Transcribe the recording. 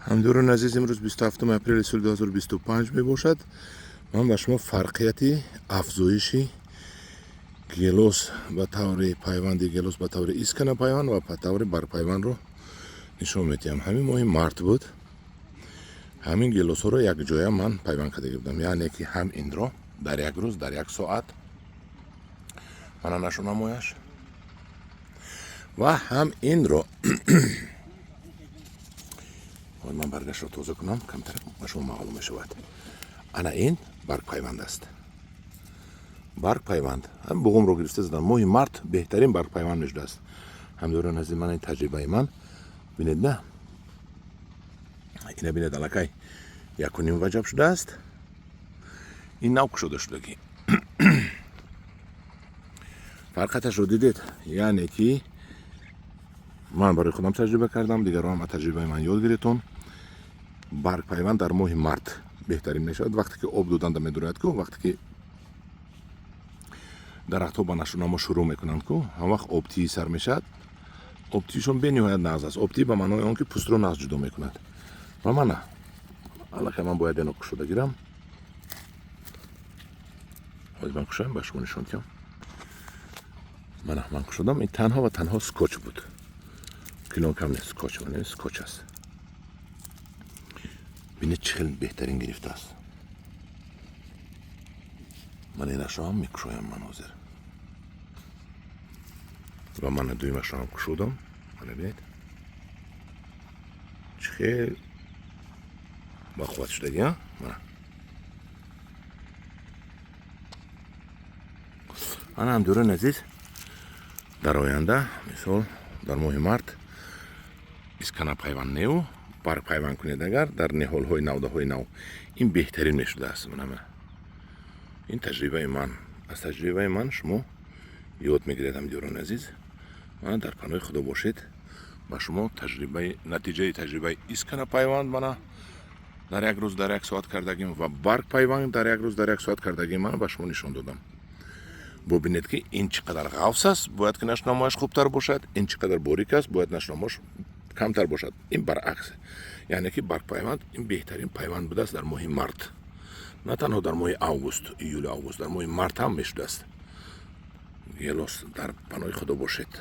Ҳамдиёрони азиз, имрӯз 27 апрели соли 2025 мебошад. Ман ба шумо фарқияти афзоиши гелос ба таври пайванди гелос, ба таври искана пайванд ва ба таври баргпайвандро нишон медиҳам. Ҳамин моҳи март буд, ҳамин гелосҳоро якҷоя ман пайванд карда будам, яъне ки ҳам инро дар як рӯз, дар як соат, мана нашонамояш, ва ҳам инро. Ман баргашро тоза кунам, камтар ба шумо маълум мешавад. Ана ин баргпайванд аст. Баргпайванд ҳам буғумро гирифта задан, моҳи март беҳтарин баргпайванд мешудааст. Ҳамдиёрони азиз, ман ин таҷрибаи ман, бинед, на ина бинед, аллакай 1,5 ваҷаб шудааст. Ин нав кушода шудагӣ. Фарқаташро дидед? Яъне ки ман барои худам таҷриба кардам, дигарон аз таҷрибаи ман ёд гиретон. Баргпайванд дар моҳи март беҳтарин мешавад, вақте ки об доданда медурад ку, вақте ки дарахтҳо ба нашъунамо шурӯъ мекунанд ку, ҳам вақт обтиҳӣ сар мешавад. Обтиҳишон бениҳоят нағз аст. Обтиҳӣ ба маънои он ки пӯстро нағз ҷудо мекунад. Ва мана аллакай ман бояд ино кушода гирам. Ҳозир ман кушоям, ба шумо нишон диҳам. Мана, ман кушодам. Ин танҳо ва танҳо скотч буд, плёнка м не, скотч, скотч аст. Бинед, чӣ хел беҳтарин гирифтааст. Ман инашро ҳам мекушоям ман ҳозир. Ва мана дуюмашро ҳам кушодам. Мана бинед, чӣ хел бақувват шудаги. Мана, ана, ҳамдиёрони азиз, дар оянда, мисол, дар моҳи март искана пайванд неу барг пайванд кунед агар дар ниҳолҳои навдаҳои нав, ин беҳтарин мешудааст. Мана, ин таҷрибаи ман, аз таҷрибаи ман шумо ёд мегиред. Ҳамдиёрони азиз, мана, дар паноҳи Худо бошед. Ба шумо таҷрибаи, натиҷаи таҷрибаи искана пайванд, мана, дар як рӯз, дар як соат кардагим ва барг пайванд дар як рӯз, дар як соат кардагим, мана, ба шумо нишон додам. Бубинед, ки ин чӣ қадар ғафс аст, бояд ки нашъунамояш хубтар бошад, ин чӣ қадар борик аст, бояд нашъунамош камтар бошад. Ин баръакс, яъне ки баргпайванд ин беҳтарин пайванд будааст дар моҳи март. На танҳо дар моҳи август, июлю август, дар моҳи март ҳам мешудааст гелос. Дар паноҳи Худо бошед.